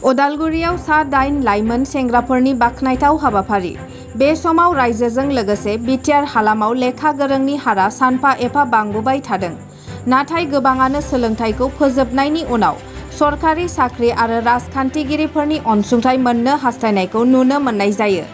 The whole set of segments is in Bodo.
उदालगुरियाव सा 8 लाइमोन सेंग्राफोरनि बाखनायथाव हाबाफारि। बे समाव रायजोजों लोगोसे बिटिआर हालामाव लेखा गोरोंनि हारा सानफा एफा बांबोबाय थादों। नाथाय गोबाङानो सोलोंथाइखौ फोजोबनायनि उनाव सरकारि साख्रि आरो राजखान्थिगिरिफोरनि अनसुंथाइ मोननो हास्थायनायखौ नुनो मोननाय जायो।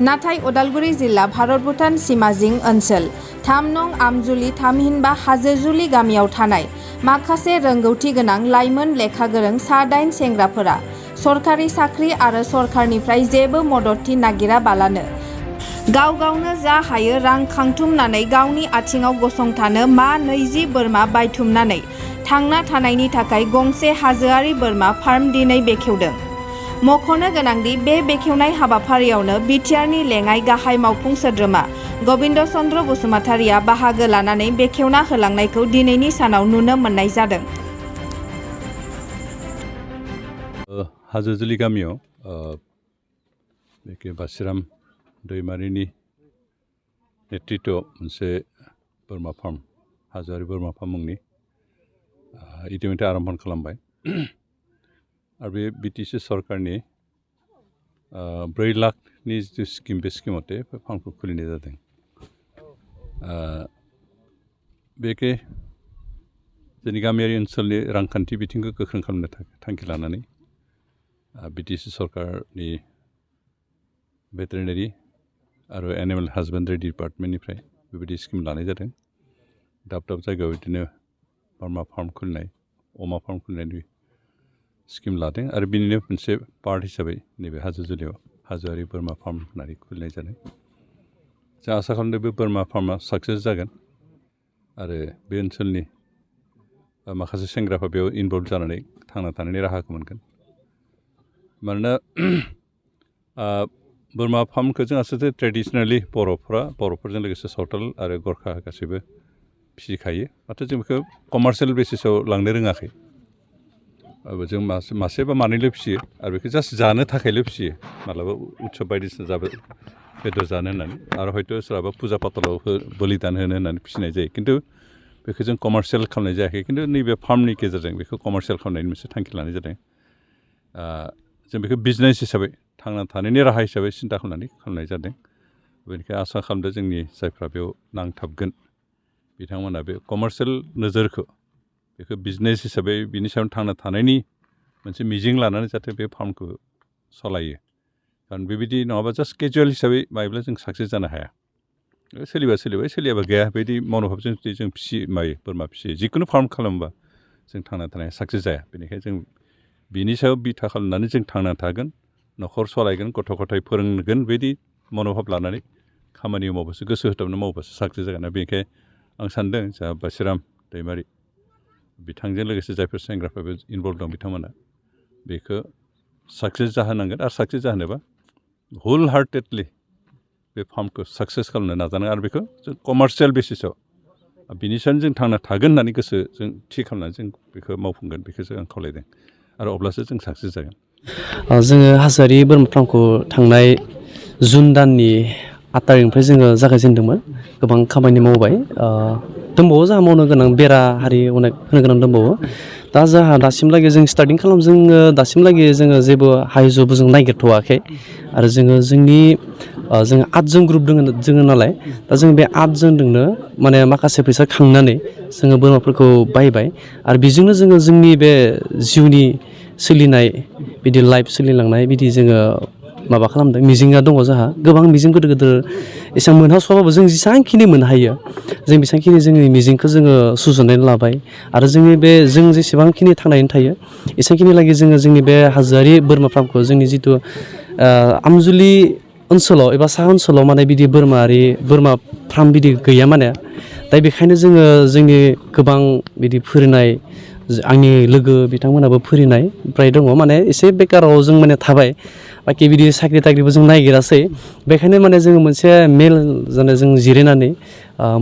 नाथाय उदालगुरि जिल्ला भारत भुटान सीमाजिं ओनसोल 3 नं आमजुलि थामहिनबा हाजोजुलि गामियाव थानाय माखासे रोंगौथि गोनां लाइमोन लेखा गोरों सा 8 सेंग्राफोरा सरकारि साख्रि आरो सरकारनिफ्राय जेबो मददथि नागिराबालानो गावनो जा हायो रां खांथुमनानै गावनि आथिङाव गसंथानो मा 20 बोरमा बायथुमनानै थांना थानायनि थाखाय गंसे हाजोआरि बोरमा फार्म दिनै बेखेवदों। मख'नो गोनांदि बे बेखेवनाय हाबाफारियावनो बिटिआरनि लेङाइ गाहाय मावफुं सोद्रोमा गबिन्द चन्द्र बसुमतारिया बाहागो लानानै बेखेवना होलांनायखौ दिनैनि सानाव नुनो मोननाय जादों। हाजोजुलि गामियाव बासिराम दैमारिनि नेतृत्वआव मोनसे बोरमा फार्म हाजोआरि बोरमा फार्म मुंनि इतिमধ্যে आरम्भ खालामबाय आरो बे बिटिसि सरकारनि 4 लाखनि जिथु स्किम बे स्किमते बे फार्मखौ खुलिनाय जादों। बेखे जोंनि गामियारि ओनसोलनि रांखान्थि बिथिंखौ गोख्रों खालामनो थांखि लानानै बिटिसि सरकारनि भेटेरिनारि आरो एनिमेल हासबेन्ड्रि डिपार्टमेन्टनिफ्राय बेबायदि स्किम लानाय जादों। दाब दाब जायगायाव बिदिनो बोरमा फार्म खुलिनाय अमा फार्म खुलिनायनि स्किम लादों आरो बिनिनो मोनसे पार्ट हिसाबै नैबे हाजोजुलियाव हाजोआरि बोरमा फार्म होननानै खुलिनाय जादों। जों आसा खालामदों बे बोरमा फार्मा साक्सेस जागोन आरो बे ओनसोलनि माखासे सेंग्राफोरा बेयाव इनभल्भ जानानै थांना थानायनि राहाखौ मोनगोन। मानोना बोरमा फार्मखौ जों आसलथे ट्रेडिसनेलि बर'फोरजों लोगोसे सावथाल आरो गरखा गासैबो फिसिखायो। नाथाय जों बेखौ कमार्शियेल बेसिसाव लांनो रोङाखै। जों मासे बा मानैल' फिसियो आरो बेखौ जास्ट जानो थाखायल' फिसियो। मालाबा उत्सब बायदिसिना जाबा बेदर जानो होननानै आरो हयथ' सोरहाबा फुजा फाथालाव बलिदान होनो होननानै फिसिनाय जायो। खिन्थु बेखौ जों कमार्शियेल खालामनाय जायाखै। खिन्थु नैबे फार्मनि गेजेरजों बेखौ कमार्शियेल खालामनायनि मोनसे थांखि लानाय जादों। जों बेखौ बिजनेस हिसाबै थांना थानायनि राहा हिसाबै सिन्था खालामनाय जादों। बेनिखायनो आसा खालामदों जोंनि जायफ्रा बेयाव नांथाबगोन बिथांमोना बे कमार्शियेल नोजोरखौ बेखौ बिजनेस हिसाबै बिनि सायाव थांना थानायनि मोनसे मिजिं लानानै जाहाथे बे फार्मखौ सालायो। खारन बेबायदि नङाबा जास्ट केजुवेल हिसाबै मायोब्ला जों साक्सेस जानो हाया। सोलिबा सोलिबाय सोलियाबा गैया बेबायदि मन'भाबजों जुदि जों बोरमा फिसियो जिखुनु फार्म खालामोबा जों थांना थानाया साक्सेस जाया। बेनिखायनो जों बिनि सायाव बिथा खालामनानै जों थांना थागोन, न'खर सालायगोन, गथ' गथाय फोरोंगोन बेबायदि मन'भाब लानानै खामानि मावबासो गोसो होथाबना मावबासो साक्सेस जागोन। बेनिखायनो आं सान्दों जोंहा बासिराम दैमारि बिथांजों लोगोसे जायफोर सेंग्राफोर इनभल्भ दं बिथांमोना बेखौ साक्सेस जाहोनांगोन आरो साक्सेस जाहोनोबा हुल हार्टेडलि बे फार्मखौ साक्सेस खालामनो नाजानांगोन आरो बेखौ जों कमार्शियेल बेसिसाव बिनि सायाव जों थांना थागोन होननानै गोसो जों थि खालामनानै जों बेखौ मावफुंगोन बेखौसो आं खावलायदों आरो अब्लासो जों साक्सेस जागोन। जोङो हाजोआरि बोरमा फार्मखौ थांनाय जुन दाननि 8 तारिखनिफ्राय जोङो जागायजेनदोंमोन। गोबां खामानि मावबाय। दंबावो जोंहा मावनो गोनां बेरा हारि अनेक होनो गोनां दंबावो। दा जोंहा दासिमलागै जों स्टार्टिं जोङो दासिमलागै जोङो जेबो हायज'बो जों नागिरथ'वाखै आरो जोङो जोङो 8 जन ग्रुप जोङो नालाय दा जों बे 8 जनजोंनो माने माखासे फैसा खांनानै जोङो बोरमाफोरखौ बायबाय आरो बेजोंनो जोङो जोंनि बे जिउनि सोलिनाय बिदि लाइफ सोलिलांनाय बिदि जोङो माबा खालामदों। मिजिंआ दङ जोंहा गोबां मिजिं गिदिर एसेबां मोनहास'वाबाबो जों जेसेबांखिनि मोननो हायो जों बेसेबांखिनि जोंनि मिजिंखौ जोङो सुजुनानै लाबाय आरो जोंनि बे जों जेसेबांखिनि थांनानै थायो एसेबांखिनि लागै जोङो जोंनि बे हाजोआरि बोरमा फार्मखौ जोंनि जिथु आमजुलि ओनसोलाव एबा सा ओनसोलाव माने बिदि बोरमा फार्म बिदि गैया माने दा बेखायनो जोङो जोंनि गोबां बिदि फोरोंनाय आंनि लोगो बिथांमोनाबो फोरोंनाय ओमफ्राय दङ माने एसे बेकाराव जों माने थाबाय बाखि बिदि साख्रि ताख्रिबो जों नागिरासै। बेखायनो माने जोङो मोनसे मेल जाने जों जिरायनानै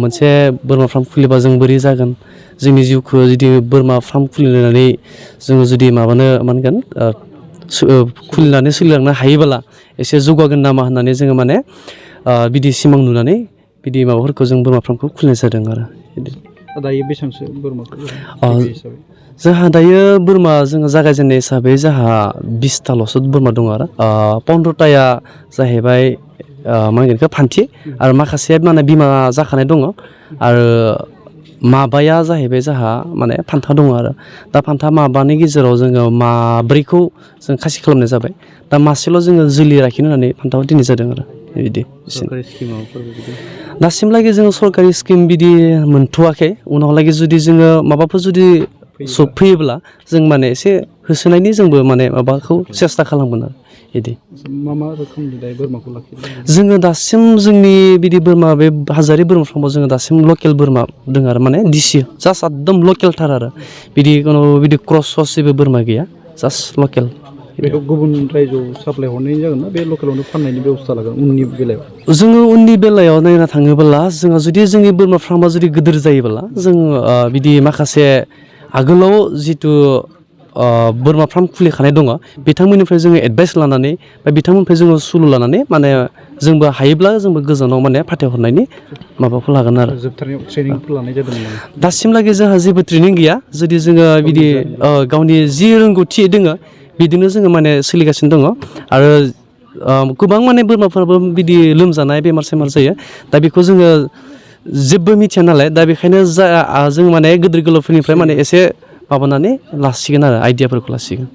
मोनसे बोरमा फार्म खुलिबा जों बोरै जागोन जोंनि जिउखौ जुदि बोरमा फार्म खुलिनानै जोङो जुदि मा होनगोन खुलिनानै सोलिलांनो हायोबोला एसे जौगागोन नामा होननानै जोङो माने बिदि सिमां नुनानै बिदि माबाफोरखौ जों बोरमा फार्मखौ खुलिनाय जादों आरो। दायो बेसेबांसो बोरमाखौ हिसाबै जोंहा दायो बोरमा जोङो जागायजेननाय हिसाबै जोंहा 20ताल'सो बोरमा दङ आरो 15ताया जाहैबाय मा होनगोन बेखौ फान्थि आरो माखासेया माने बिमा जाखानाय दङ आरो माबाया जाहैबाय जोंहा माने फान्था दङ आरो दा फान्था माबानि गेजेराव जोङो माब्रैखौ जों खासि खालामनाय जाबाय दा मासेल' जोङो जोलै लाखिनो होननानै फान्थाखौ दोननाय जादों आरो बिदि दासिमलागै जोङो सरकारि स्किम बिदि मोनथ'वाखै उनावलागै जुदि जोङो माबाफोर जुदि फैयोब्ला जों माने एसे होसोनायनि जोंबो माने माबाखौ सेस्था खालामगोन आरो बिदि मा रोखोमनि दायो बोरमाखौ लाखियो जोङो दासिम जोंनि बिदि बोरमा बे हाजारि बोरमा फार्माव जोङो दासिम लकेल बोरमा दङ आरो माने दिसि जास्ट एकदम लकेलथार आरो बिदि खुनु बिदि क्रस जेबो बोरमा गैया जास्ट लकेल बेखौ गुबुन रायजोआव साप्लाय हरनाय जागोन ना बे लकेलावनो फाननायनि बेबस्था लागोन उननि बेलायाव जोङो उननि बेलायाव नायना थाङोब्ला जोङो जुदि जोंनि बोरमा फार्मा जुदि गिदिर जायोब्ला जों बिदि माखासे आगोलाव जिथु बोरमा फार्म खुलिखानाय दङ बिथांमोननिफ्राय जोङो एडभाइस लानानै बा बिथांमोननिफ्राय जोङो सुलु लानानै माने जोंबो हायोब्ला जोंबो गोजानाव माने फाथायहरनायनि माबाखौ लागोन आरो जोबथारनायाव ट्रेनिंफोर लानाय जादोंमोन दासिमलागै जोंहा जेबो ट्रेनिं गैया जुदि जोङो बिदि गावनि जि रोंगौथि दोङो बिदिनो जोङो माने सोलिगासिनो दङ आरो गोबां माने बोरमाफोराबो बिदि लोमजानाय बेमार सेमार जायो दा बेखौ जोङो जेबो मिथिया नालाय दा बेखायनो जों माने गिदिर गोलावफोरनिफ्राय माने एसे माबानानै लासिगोन आरो आइडियाफोरखौ लासिगोन